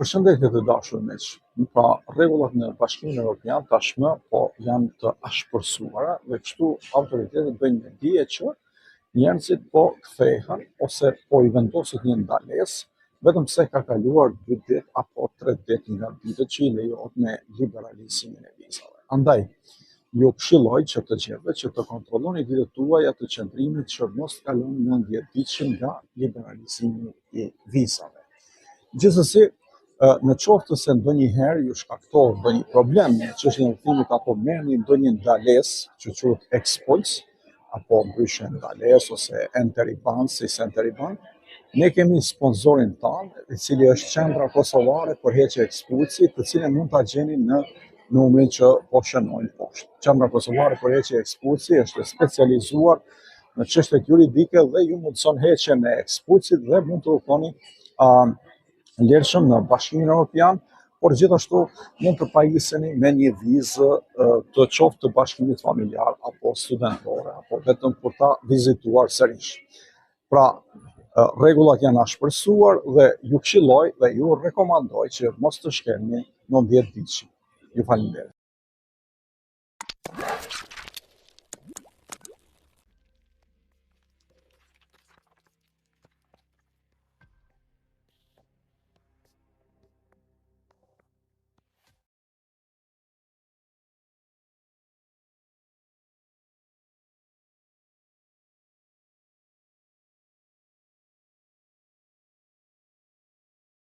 Përshëndetje të dashur miq. Pra, rregullat në Bashkimin Evropian tashmë po janë të ashpërsuara dhe kështu autoritetet bëjnë me dije që njerëzit po kthehen ose po i vendoset një ndalesë vetëm pse ka kaluar 2 ditë apo 3 ditë nga ditët që i lejohet me liberalizimin e vizave. Andaj, ju këshilloj që të gjithëve që të kontrolloni ditët tuaja të qëndrimit që mos të kaloni 90 ditëshin nga liberalizimi i vizave. Gjithsesi, në qoftë se ndonjëherë ju shkaktohet ndonjë problem në çështjen e udhëtimit apo merrni ndonjë ndalesë që quhet ekspuls apo ndryshe ndalesë ose entry ban, si entry ban, ne kemi sponsorin tonë, i cili është Qendra Kosovare për heqje ekspulsi, të cilën mund ta gjeni në numrin që po shënojnë poshtë. Qendra Kosovare për heqje ekspulsi është e specializuar në çështjet juridike dhe ju mundëson heqjen e ekspulsit dhe mund të udhëtoni uh, lirshëm në Bashkimin Evropian, por gjithashtu mund të pajiseni me një vizë të qoftë të bashkimit familjar apo studentore apo vetëm për ta vizituar sërish. Pra, rregullat janë ashpërsuar dhe ju këshilloj dhe ju rekomandoj që mos të shkelni 90 ditëshin. Ju faleminderit.